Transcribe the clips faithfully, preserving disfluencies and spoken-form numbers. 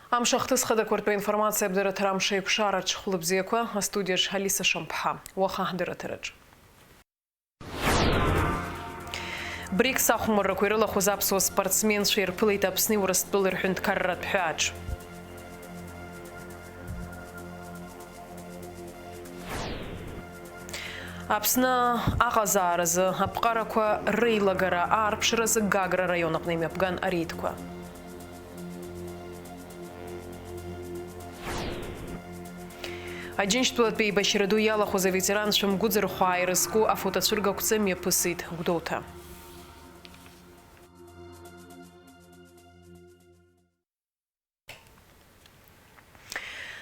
Амш ахҭыс хадақәа ртәы аинформациа абдырраҭара амш еиқәшараҿ хәлыбзиақәа, астудиаҿ Алиса Шамԥҳа. Уаха ҳдырраҭараҿ. БРИКС ахәмаррақәа ирылахәыз аԥсуа спортсменцәа ирԥылеит Аԥсни Урыстәылеи рҳәынҭқарратә ҳәааҿ. Аԥсны аҟазааразы аԥҟарақәа реилагара аарԥшразы Гагра араион аҟны имҩаԥган ареидқәа. Аџьынџьтәылатәи еибашьра ду иалахәыз аветеранцәа мгәыӡырхәаа ирызку афотоцәыргақәҵа мҩаԥысит Гәдоуҭа.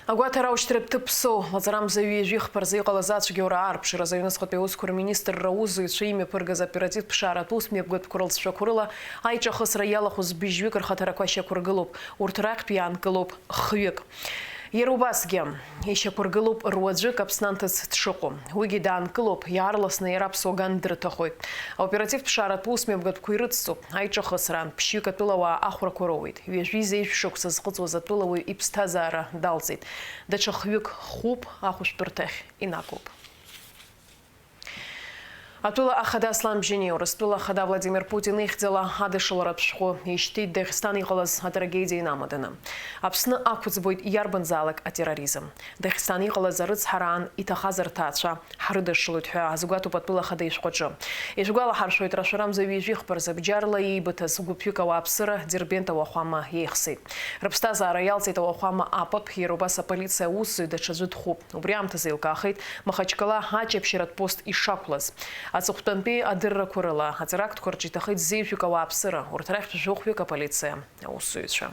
Агәаҭара аушьҭратә ҭыԥ Ԥсоу лаҵарамза ҩажәи хԥарзы иҟалаз ацәгьоура аарԥшразы аҩныҵҟатәи аусқәа рминистрра аусзуҩцәа имҩаԥыргаз оперативтә ԥшааратә ус мҩаԥгатәқәа рылҵшәақәа рыла аиҿахысра иалахәыз быжьҩык рхаҭарақәа шьақәыргылоуп. Урҭ рахьтә иаанкылоуп хҩык. Иара убасгьы, ишьақәыргылоуп руаӡәык Аԥсны анҭыҵ дшыҟоу. Уигьы даанкылоуп, иаарласны иара аԥсуа ган дрыҭахоит. Аоперативтә ԥшааратә ус мҩаԥгатәқәа ирыцҵоуп. Аиҿахысраан ԥшьҩык атәылауаа ахәрақәа роуеит. Ҩажәи зежә шықәса зхыҵуаз атәылауаҩ иԥсҭазаара далҵит. Даҽа хҩык хәуп, ахәышәтәырҭахь инагоуп. Атәыла ахада Аслан Бжьаниа Урыстәыла ахада Владимир Путин ихьӡала адышшыларатә шәҟәы ишьҭит Дагестан иҟалаз атрагедиа инамаданы. Аԥсны ақәыӡбоит иарбанзаалак атерроризм. Дагестан иҟалаз арыцҳараан иҭахаз рҭаацәа ҳрыдышшылоит ҳәа азгәаҭоуп атәыла ахада ишәҟәаҿы. Ишәгәалаҳаршәоит, рашәарамза ҩажәи хԥа рзы бџьарла еибыҭаз гәыԥҩык ауааԥсыра Дербент ауахәама еихсит. Рыԥсҭазаара иалҵит ауахәама апап, иара убас аполициа аусзуҩ даҽаӡәы дхәуп. Убри аамҭазы еилкаахеит Махачкала аҷаԥшьаратә пост ишақәлаз. Аҵыхәтәантәи адыррақәа рыла, атерактқәа рҿы иҭахеит зежәҩык ауааԥсыра, урҭ рахьтә жәохәҩык аполициа аусзуҩцәа.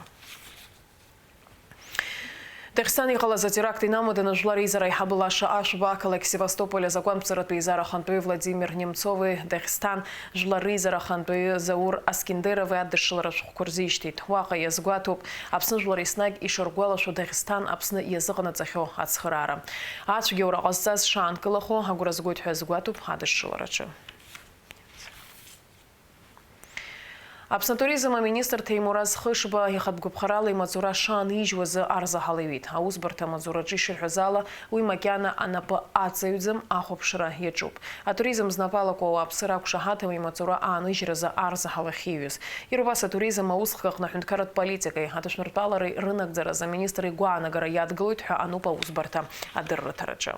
Дагестан иҟалаз атеракт инамаданы жәлар реизара аиҳабы лаша ашәба ақалақь Севастополь азакәантәҵаратә еизара ахантәаҩы Владимир Немцови Дагестан жәлар реизара ахантәаҩы Заур Аскендерови адышшылара шәҟәқәа рзишьҭит. Уаҟа иазгәаҭоуп Аԥсны жәлар еснагь ишыргәалашәо Дагестан Аԥсны иазыҟанаҵахьоу ацхыраара. Ацәгьоура ҟазҵаз шаанкылахо агәра згоит ҳәа азгәаҭоуп адышшылараҿы. Аԥсны атуризм аминистр Ҭемураз Хышба ихатә гәаԥхарала имаҵура шаанижьуазы арзаҳал иҩит. Аусбарҭа амаҵураҿы ишырҳәаз ала, уи макьана анапы аҵаҩӡам, ахәаԥшра иаҿуп. Атуризм знапы алаку ауааԥсыра ақәшаҳаҭым имаҵура ааныжьразы арзаҳал ахьиҩыз. Иара убас атуризм аусхк аҟны аҳәынҭқарратә политикеи аҭышәмыртәалареи рынагӡаразы аминистр игәаанагара иадгылоит ҳәа ануп аусбарҭа адырраҭараҿы.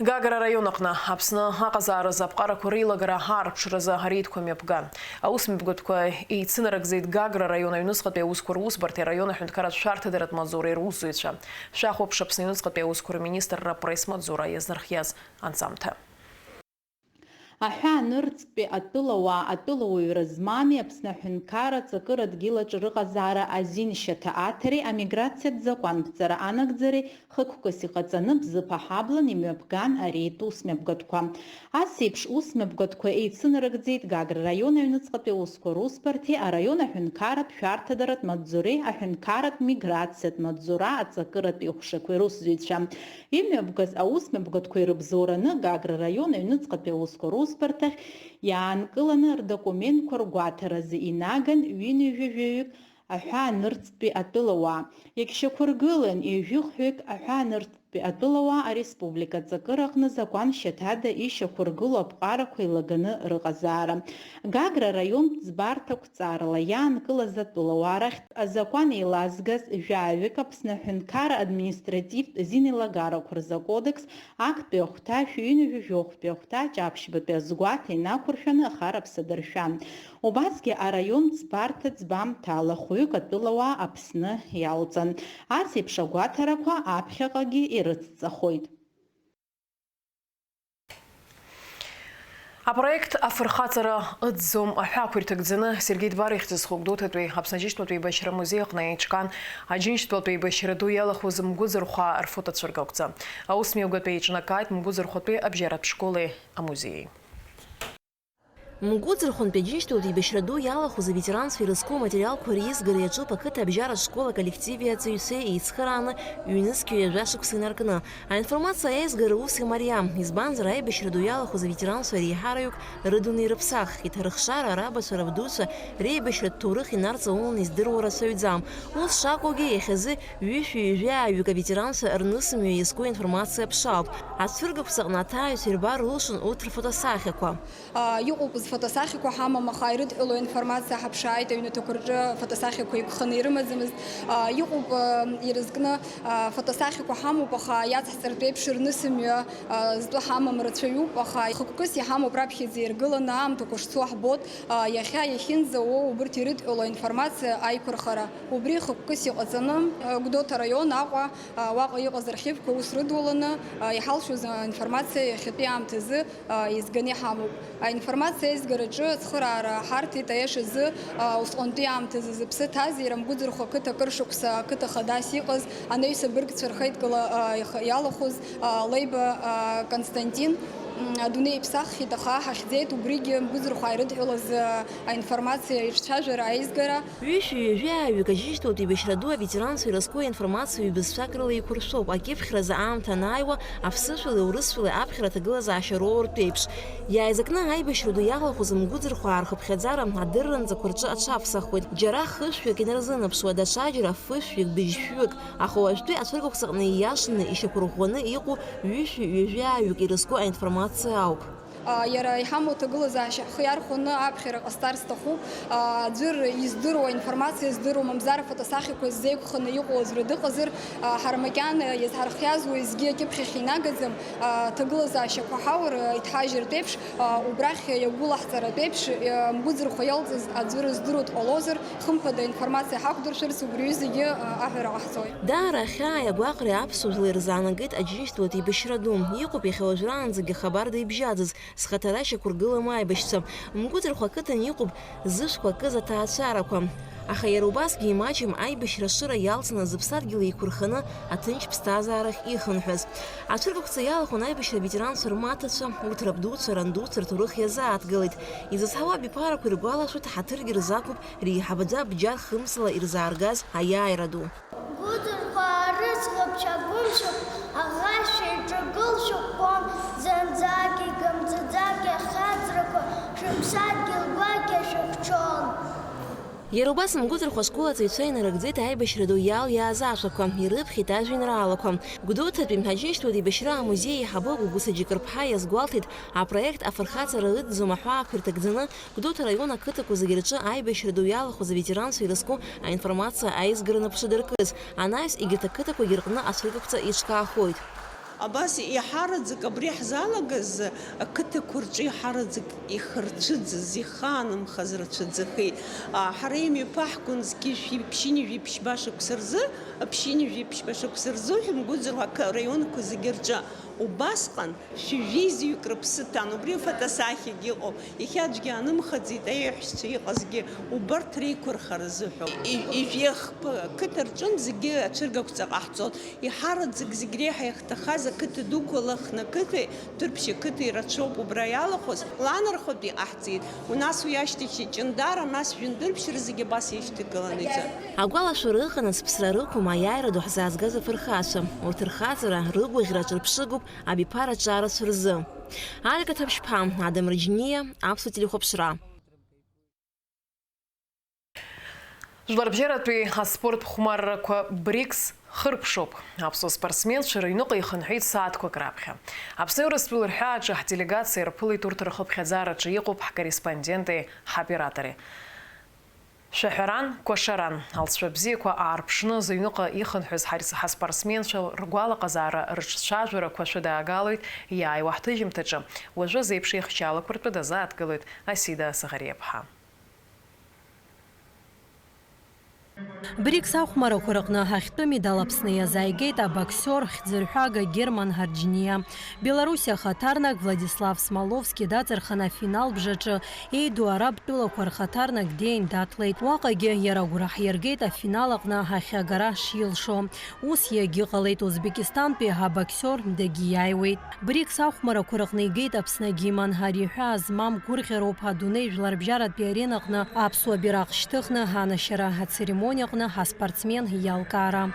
Гагра араион аҟны Аԥсны аҟазааразы аԥҟарақәа реилагара аарԥшразы ареидқәа мҩаԥган. Аусмҩаԥгатәқәа еицынарыгӡеит Гагра араион аҩныҵҟатәи аусқәа русбарҭеи араион аҳәынҭқарратә шәарҭадаратә маҵзуреи русзуҩцәа. Шәахәаԥш Аԥсны аҩныҵҟатәи аусқәа рминистрра апресс-маҵзура иазнархиаз анҵамҭа. Аҳәаанырцәтәи атәылауаа атәылауаҩра змами Аԥсны аҳәынҭқарра аҵакыра дгьылаҿ рыҟазаара азин шьаҭа аҭареи амиграциатә закәанԥҵара анагӡареи хықәкыс иҟаҵаны Бзыԥ аҳаблан имҩаԥган ареид усмҩаԥгатәқәа. Ас еиԥш усмҩаԥгатәқәа еицынарыгӡеит Гагра раион аҩныҵҟатәи аусқәа русбарҭеи араион аҳәынҭқарратә шәарҭадаратә маҵзуреи аҳәынҭқарратә миграциатә маҵзура аҵакыратә еиҟәшақәеи русзуҩцәа. Имҩаԥгаз аусмҩаԥгатәқәа ирыбзоураны Гагра раион аҩныҵҟатәи аусқәа русбарҭахь иаанкыланы рдокументқәа ргәаҭаразы инаган ҩынҩажәаҩык аҳәаанырцәтәи атәылауаа. Иагьшьақәыргылан ҩажәихәҩык аҳәаанырцәтәи атәылауаа ареспублика аҵакыраҟны закәан шьаҭада ишьақәыргылоу аԥҟарақәа еилаганы рыҟазаара. Гагра араионтә ӡбарҭа ақәҵарала иаанкылаз атәылауаа рахьтә азакәан еилазгаз жәаҩык Аԥсны аҳәынҭқарра административтә зинеилагарақәа рзы акодекс актәи ахәҭа, шәи ҩынҩажәи жәохәтәи ахәҭа, ҷаԥшьбатәи азгәаҭа инақәыршәаны ахараԥса дыршәан. Убасгьы араион ӡбарҭа ӡбамҭала хәҩык атәылауаа Аԥсны иалҵан. Ас еиԥш агәаҭарақәа аԥхьаҟагьы ирыцҵахоит. Апроект афырхаҵара ыӡӡом аҳәаақәа ирҭагӡаны Сергеи Дбар ихьӡ зху Гәдоуҭатәи Аԥсны аџьынџьтәылатәи еибашьра амузеи аҟны еиҿкаан, аџьынџьтәылатәи еибашьра ду иалахәыз мгәыӡырхәаа рфотоцәыргақәҵа. Аусмҩаԥгатәи еиҿнакааит Мгәыӡырхәатәи абжьаратә школи амузеии. Мгәыӡырхәантәи Аџьынџьтәылатә еибашьра ду иалахәыз аветеранцәа ирызку аматериалқәа реизгара иаҿуп ақыҭа абжьаратә школ аколлективи аҵаҩцәеи еицхырааны ҩнызқьҩажәа шықәса инаркны. Аинформациа аизгара ус имариам, избанзар, аибашьра ду иалахәыз аветеранцәа реиҳараҩык рыдунеи рыԥсаххьеит, рыхшара, рабацәа, рабдуцәа реибашьратә ҭоурых инарҵауланы издыруа рацәаҩӡам. Ус шакәугьы, иахьазы ҩышәи ҩажәи ааҩык аветеранцәа рнысымҩа иазку аинформациа ԥшаауп. Ацәыргақәҵаҟны аҭааҩцәа ирбар рылшон урҭ рфотосахьақәа. А, иҟоуп зфотосахьақәа ҳамам, аха ирыдҳәалоу аинформациа ҳаԥшааит, аҩнаҭақәа рҿы фотосахьақәа еиқәханы ирымаӡамызт. А, иҟоуп, а, ирызкны, а, фотосахьақәа ҳамоуп, аха иацҳҵартә еиԥш рнысымҩа, а, зтәы ҳамам рацәаҩуп, аха хықәкыс иҳамоуп раԥхьаӡа иргыланы аамҭақәа шцо ҳбоит. А, иахьа иахьынӡауоу убырҭ ирыдҳәалоу аинформациа аиқәырхара. Убри хықәкыс иҟаҵаны, а, Гәдоуҭа араион Аҟәа, а, уаҟа иҟаз архивқәа ус рыдуланы, а, иҳалшоз аинформациа иахьатәи аамҭазы а, еизганы иҳамоуп. Аинформациа аизгараҿы ацхыраара ҳарҭеит, аиашазы, а, усҟантәи аамҭазы зыԥсы ҭаз, иара Мгәыӡырхәа ақыҭа акыр шықәса ақыҭа хадас иҟаз анаҩс абыргцәа рхеидкыла, а, иха-, иалахәыз, а, Леиба, а, Константин, м, адунеи иԥсаххьеит, аха ҳахьӡеит убригьы Мгәыӡырхәа ирыдҳәалаз, а, аинформациа иҿцәажәара аизгара. Ҩышәи ҩажәи ааҩык Аџьынџьтәылатә еибашьра ду аветеранцәа ирызку аинформациа ҩбызшәак рыла еиқәыршәоуп, акьыԥхьразы аамҭа анааиуа, аԥсышәалеи урысшәалеи аԥхьара аҭагылазаашьа роуртә еиԥш. Иааизакны аибашьра ду иалахәыз Мгәыӡырхәаа рхыԥхьаӡара адырранҵақәа рҿы аҽаԥсахуеит. Џьара хышәҩык инарзынаԥшуа, даҽаџьара фышәҩык, быжьшәҩык, аха уажәтәи ацәыргақәҵаҟны ииашаны ишьақәырӷәӷәаны иҟоу ҩышәи ҩажәи ааҩык ирызку аинформациа ауп. А, иара иҳамоу аҭагылазаашьа ҳхы иархәаны аԥхьара ҟасҵар сҭахуп. А, аӡәыр издыруа, аинформациа здыруа, мамзар афотосахьақәа ззеиқәханы иҟоу аӡәыр дыҟазар, а, ҳара макьана иазҳархиаз уеизгьы акьыԥхьахь инагаӡам. А, аҭагылазаашьақәа ҳаур, а, иҭҳажьыртә еиԥш, а, убрахь иагәылаҳҵаратә еиԥш, а, Мгәыӡырхәа иалҵыз аӡәыр здыруа дҟалозар, хымԥада аинформациа ҳақәдыршәарц убри аҩызагьы, а, аҳәара ҟаҳҵоит. Даара ахьааи агәаҟреи аԥсуа жәлар ирзаанагеит Аџьынџьтәылатә еибашьра ду. Иҟоуп иахьа уажәраанӡагьы хабарда ибжьаӡыз, зхаҭара шьақәыргылам аибашьцәа. Мгәыӡырхәа ақыҭан иҟоуп зышәқәа кыз аҭаацәарақәа. Аха иара убасгьы имаҷым аибашьра ашыра иалҵны зыԥсадгьыл еиқәырханы аҭынч ԥсҭазаарахь ихынҳәыз. Ацәыргақәҵа иалахәын аибашьра аветеранцәа рмаҭацәа, урҭ рабдуцәа, рандуцәа рҭоурых иазааҭгылеит. Изызҳауа абиԥарақәа иргәалашәоит, ҳаҭыргьы рзақәуп реиҳабацәа бџьар хымцала ирзааргаз аиааира ду. Гәыӡырхәаа рыӡӷабцәа гәымшәак аӷашьа иҿагылшәа ӷәӷәан, зынӡак игымӡаӡакгьы ахьаҵрақәа шәыԥсадгьыл гәакьа шәыхьчон. Иара убас Мгәыӡырхәа ашкол аҵаҩцәа инарыгӡеит аибашьра ду иалиааз ашәақәа, ирыԥхьеит ажәеинраалақәа. Гәдоуҭатәи Аџьынџьтәылатә еибашьра амузеи аиҳабы Гәыгәыса Џьыкырԥҳа иазгәалҭеит, апроект афырхаҵара ыӡӡом аҳәаақәа ирҭагӡаны, Гәдоуҭа араион ақыҭақәа зегьы рҿы аибашьра ду иалахәыз аветеранцәа ирызку аинформациа аизгараны ԥшыдыркыз, анаҩс егьырҭ ақыҭақәагьы рҟны ацәыргақәҵа еиҿкаахоит. Абас иаҳараӡак абри ҳзалагаз ақыҭақәа рҿы иаҳараӡак ихырцәыӡыз, ихаанымхаз рацәаӡахеит. А, ҳара имҩаԥаҳгон зқьи жәшәи ԥшьынҩажәи ԥшьба шықәса рзы, ԥшьынҩажәи ԥшьба шықәса рзы ҳәа Мгәыӡырхәа араионқәа зегьы рҿы. Убасҟан шәи жәеизаҩык рыԥсы ҭан, убри афотосахьагьы ыҟоуп. Иахьа аӡәгьы аанымхаӡеит, аиаҳәшьцәа иҟазгьы убарҭ реиқәырхара азыҳәа. И-, ижәеихԥа қыҭа рҿынӡагьы ацәыргақәҵа ҟаҳҵон. Иҳараӡак зегь реиҳа иахьҭахаз ақыҭа дуқәа Лыхны ақыҭеи Ҭырԥшь ақыҭеи рацәоуп убра иалахәыз. Ланархәатәи ҟаҳҵеит. Нас уи ашьҭахь Ҷындара, нас Жәындырԥшь рзегь абас еишьҭагыланы ицон. Агәалашәара ыҟан, аԥсра рықәым аиааира ду ҳзаазгаз афырхацәа. Урҭ рхаҵара, рыгәаӷьра аҿырԥшыгоуп абиԥара ҿарацәа рзы. Алика Ҭаԥшьԥҳа, Адам Рыџьниа, Аԥсуа телехәаԥшра. Жәларбжьаратәи аспорт хәмаррақәа БРИКС хыркәшоуп. Аԥсуа спортсменцәа рыҩныҟа ихынҳәит сааҭқәак раԥхьа. Аԥсны Урыстәыла рҳәааҿы ҳделегациа ирԥылеит урҭ рхыԥхьаӡараҿы иҟоуп ҳкорреспонденти ҳоператори. Шәаҳәаран, кәашаран, алҵшәа бзиақәа аарԥшны зыҩныҟа ихынҳәыз ҳарс-, ҳаспортсменцәа ргәалаҟазаара рыҿцәажәарақәа шәыдаагалоит иааиуа ҳҭыжьымҭаҿы. Уажәы зеиԥш ихьчалақәа ртәы дазааҭгылоит Асида Саӷариаԥҳа. БРИКС ахәмарақәа рҟны ахьтәы медал Аԥсны иазааигеит абоксиор хьӡырҳәага Герман Ҳарџьниа. Беларуси ахаҭарнак Владислав Смоловски даҵырхын афинал бжаҿы еиду араб тәылақәа рхаҭарнак диаин даҭлеит. Уаҟагьы иара агәра ҳиргеит афинал аҟны ахьагара шилшо. Ус иагьыҟалеит, Узбекистантәи абоксиор дагьиааиуеит. БРИКС ахәмарақәа рҟны игеит Аԥсны агимн, ари ҳәаа змам гәырӷьароуп адунеи жәларбжьаратәи аренаҟны аԥсуа бираҟ шьҭыхны анашьара ацеремониаҟны ҳаспортсмен иалкаара.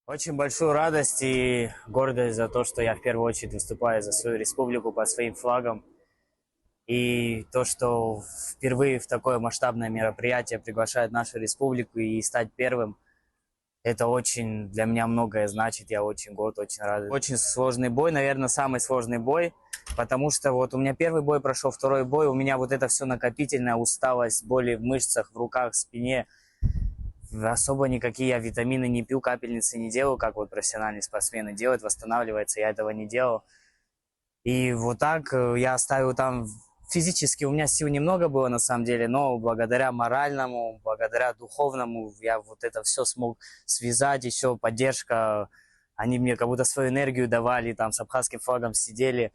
Очень большую радость и гордость за то, что я в первую очередь выступаю за свою республику под своим флагом. И то, что впервые в такое масштабное мероприятие приглашают нашу республику и стать первым, это очень для меня многое значит. Я очень горд, очень рад. Очень сложный бой, наверное, самый сложный бой, потому что вот у меня первый бой прошел, второй бой, у меня вот это все накопительная усталость, боли в мышцах, в руках, в спине. Особо никакие я витамины не пью, капельницы не делаю, как вот профессиональные спортсмены делают, восстанавливается, я этого не делал. И вот так э, я оставил там физически, у меня сил немного было на самом деле, но благодаря моральному, благодаря духовному, я вот это все смог связать, еще поддержка, они мне как будто свою энергию давали, там с абхазским флагом сидели,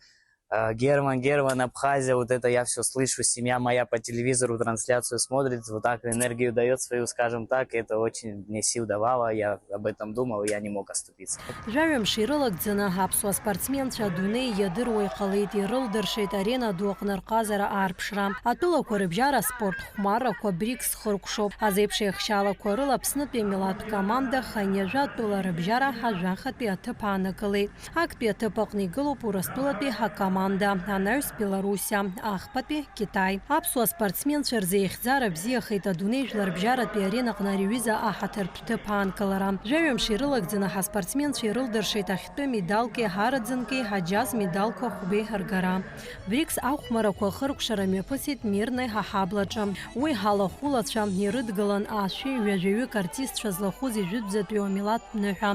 э, Герман, Герман, Абхазия, вот это я все слышу, семья моя по телевизору трансляцию смотрит, вот так энергию дает свою, скажем так, это очень мне сил давало, я об этом думал, и я не мог остаться. Жәаҩа мшы ирылагӡаны аԥсуа спортсменцәа адунеи иадыруа иҟалеит, ирылдыршеит арена ду аҟны рҟазара аарԥшра. Атәылақәа рыбжьара аспорт хәмаррақәа БРИКС хыркәшоуп. Азеиԥш еихшьаалақәа рыла Аԥснытәи амилаҭтә команда хынҩажәа атәыла рыбжьара ажәахатәи аҭыԥ аанакылеит. Актәи аҭыԥ аҟны игылоуп Урыстәылатәи ҳакоманда, анаҩс Белоруссиа, ахԥатәи Китай. Аԥсуа спортсменцәа рзы ихьӡара бзиахеит адунеи жәларбжьаратәи аренаҟны ари аҩыза аҳаҭыртә ҭыԥ аанкылара. Жәаҩа мшы ирылагӡаны ҳаспортсменцәа ирылдыршеит ахьтәы медалки араӡынки аџьаз медалқәа хәбеи ргара. БРИКС ахәмарақәа ахыркәшара мҩаԥысит Мирнои ҳаҳаблаҿы. Уи ҳалахәылацәа ирыдгылан ашәи ҩажәаҩык артистцәа злахәыз ижәытәӡатәиу амилаҭтә ныҳәа,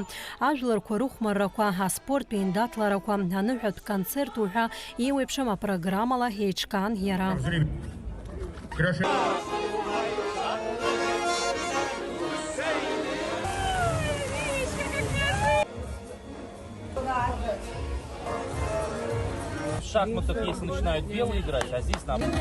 ажәларқәа рыхәмаррақәа, аспорттә еиндаҭларақәа, аныҳәатә концерт уҳәа еиуеиԥшым апрограммала еиҿкаан иара. В шахматах, если начинают белые играть, а здесь наоборот.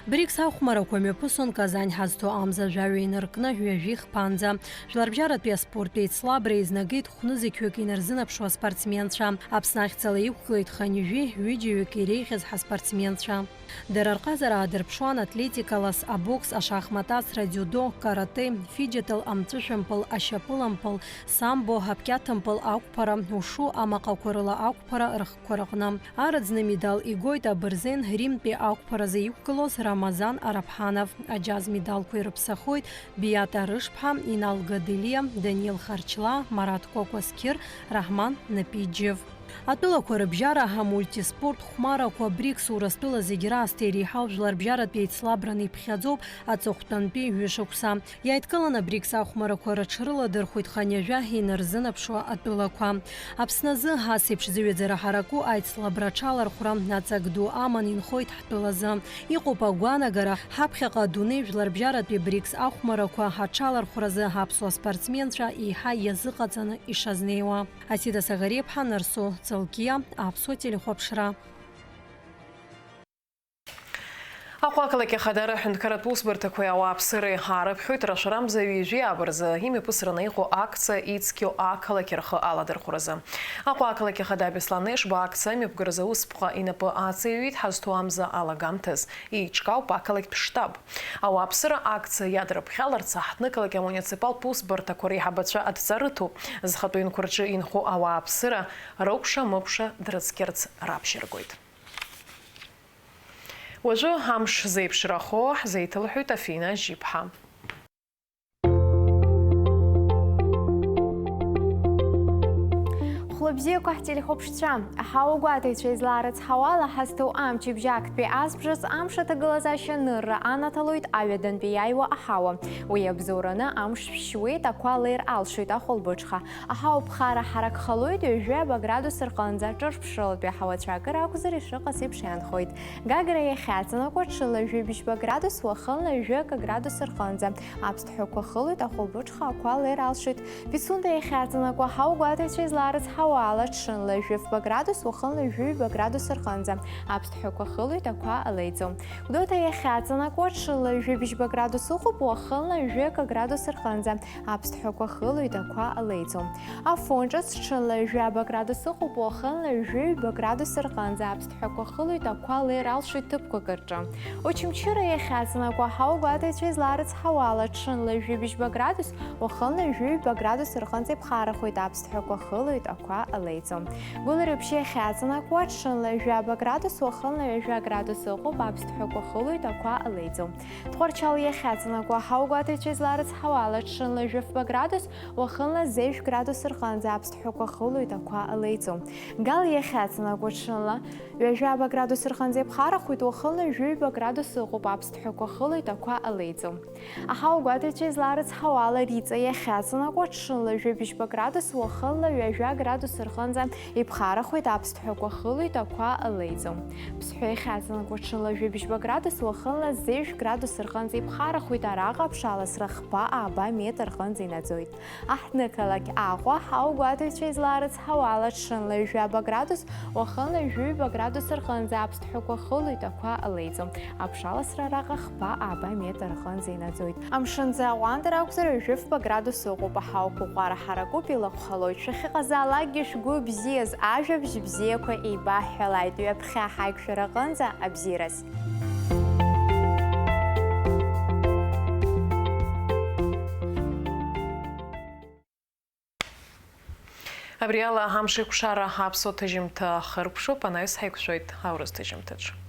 БРИКС ахәмарақәа мҩаԥысон Казань ҳазҭо амза жәаҩа инаркны ҩажәи хԥанӡа. Жәларбжьаратәи аспорттә еицлабра еизнагеит хәнызқьҩык инарзынаԥшуа спортсменцәа. Аԥсны ахьӡала иқәгылеит хынҩажәи ҩыџьаҩык иреиӷьыз ҳаспортсменцәа. Дара рҟазара аадырԥшуан атлетика лас, абокс, ашахмат асра, дзиудо, каратэ, фиџьатал, амҵәышәымпыл, ашьапылампыл, самбо, аԥкьаҭымпыл ақәԥара, ушу, амаҟақәа рыла ақәԥара рхкқәа рыҟны. Араӡны медал игоит абырзен Римтәи ақәԥаразы иқәгылоз Рамазан Араԥҳанов, аџьаз медалқәа ирыԥсахоит Биата Рышԥҳа, Инал Гаделиа, Даниил Харчлаа, Марат Кәакәа Сқьыр, Раҳман Напиџьев. Атәылақәа рыбжьара амультиспорт хәмарақәа БРИКС Урыстәыла зегь раасҭа иреиҳау жәларбжьаратәи еицлабраны иԥхьаӡоуп аҵыхәтәантәи ҩышықәса. Иааидкыланы БРИКС ахәмарақәа рыҽрыладырхәит хынҩажәа инарзынаԥшуа атәылақәа. Аԥсны азы ас еиԥш зыҩаӡара ҳараку аицлабра аҽалархәра аҵак ду аман инхоит ҳтәылазы. Иҟоуп агәаанагара, ҳаԥхьаҟа адунеи жәларбжьаратәи БРИКС ахәмарақәа аҽалархәразы аԥсуа спортсменцәа еиҳа иазыҟаҵаны ишазнеиуа. Асида Сагариаԥҳа, Нарсу Ҵалкиа, Аԥсуа телехәаԥшра. Аҟәа ақалақь ахадара аҳәынҭқарратә усбарҭақәеи ауааԥсыреи аарыԥхьоит рашәарамза ҩажәи ааба рзы имҩаԥысраны иҟоу акциа «Ицқьоу ақалақь рхы аладырхәразы». Аҟәа ақалақь ахада Беслан Ешба акциа амҩаԥгаразы аусԥҟа инапы аҵаҩит ҳазҭоу амза алагамҭаз. Еиҿкаауп ақалақьтә штаб. Ауааԥсыра акциа иадырԥхьаларц аҳҭнықалақь амуниципалтә усбарҭақәа реиҳабацәа адҵа рыҭоуп. Зхатәы ҩнқәа рҿы инхо ауааԥсыра рыкәша-мыкәша дрыцқьарц раԥшьыргоит. Уажәы амш зеиԥшрахо ҳзеиҭалҳәоит Афина Жьиԥҳа. Хәлы Бзиақәа ҳтелехәаԥшцәа, аҳауагәаҭаҩцәа излаарыцҳауала ҳазҭоу амчыбжь актәи азбжаҿ амш аҭагылазаашьа нырра анаҭалоит аҩадантәи иааиуа аҳауа. Уи абзоураны амш шәшьуеит, ақәа леир алшоит ахәылбыҽха. Аҳауа ԥхара ҳарак халоит ҩажәи ааба градус рҟынӡа, ҿырԥшралатәи аҳауацәа акыр акәзар ишыҟаз еиԥш иаанхоит. Гагра иахьаҵанакуа ҽынла жәибжьба градус, уахынла ҩажәи акы градус рҟынӡа. Аԥсҭҳәақәа хылоит, ахәылбыҽха ақәа леир алшоит. Пицунда иахьаҵанакуа ҳауагәаҭаҩцәа излаарыцҳауа ала, ҽынла жәафба градус, уахынла жәаҩба градус рҟынӡа. Аԥсҭҳәақәа хылоит, ақәа алеиӡом. Гәдоуҭа иахьаҵанакуа ҽынла жәибжьба градус ыҟоуп, уахынла жәаҩа градус рҟынӡа. Аԥсҭҳәақәа хылоит, ақәа алеиӡом. Афон ҿыц ҽынла жәаба градус ыҟоуп, уахынла жәаҩба градус рҟынӡа. Аԥсҭҳәақәа хылоит, ақәа леир алшоит ҭыԥқәак рҿы. Очамчыра иахьаҵанакуа ҳауагәаҭаҩцәа излаарыцҳауа ала, ҽынла жәибжьба градус, уахынла жәаҩба градус рҟынӡа иԥхарахоит, аԥсҭҳәақәа хылоит, ақәа алеиӡом. Гәылрыԥшь иахьаҵанакуа ҽынла жәаба градус, уахынла ҩажәа градус ыҟоуп, аԥсҭҳәақәа хылоит, ақәа алеиӡом. Тҟәарчал иахьаҵанакуа ҳауагәаҭаҩцәа излаарыцҳауа ала, ҽынла жәафба градус, уахынла зежә градус рҟынӡа, аԥсҭҳәақәа хылоит, ақәа алеиӡом. Гал иахьаҵанакуа ҽынла ҩажәаба градус рҟынӡа иԥхарахоит, уахынла жәаҩба градус ыҟоуп, аԥсҭҳәақәа хылоит, ақәа алеиӡом. Аҳауагәаҭаҩцәа излаарыцҳауа ала, Риҵа иахьаҵанакуа ҽынла жәибжьба градус, уахынла ҩажәа градус рҟынӡа иԥхарахоит, аԥсҭҳәақәа хылоит, ақәа алеиӡом. Ԥсҳәа иахьаҵанакуа ҽынла жәибжьба градус, уахынла зежә градус рҟынӡа иԥхарахоит, араҟа аԥшаласра хԥа ааба метр рҟынӡа инаӡоит. Аҳҭнықалақь Аҟәа ҳауагәаҭаҩцәа излаарыцҳауа ала, ҽынла ҩажәаба градус, уахынла ҩажәаҩба градус рҟынӡа, аԥсҭҳәақәа хылоит, ақәа алеиӡом. Аԥшаласра араҟа хԥа ааба метр рҟынӡа инаӡоит. Амшын ӡы аҟәандара акәзар, ҩажәифба градус ыҟоуп, аҳауақәа ҟәара ҳаракуп, илахәхалоит. Шәахьыҟазаалакгьы шәгәы бзиаз, ажәабжь бзиақәа еибаҳҳәалааит, ҩаԥхьа ҳаиқәшәара аҟынӡа абзиараз. Абри ала Амшеикәшара аԥсуа ҭыжьымҭа хыркәшоуп, анаҩс ҳаиқәшәоит аурыс ҭыжьымҭаҿы.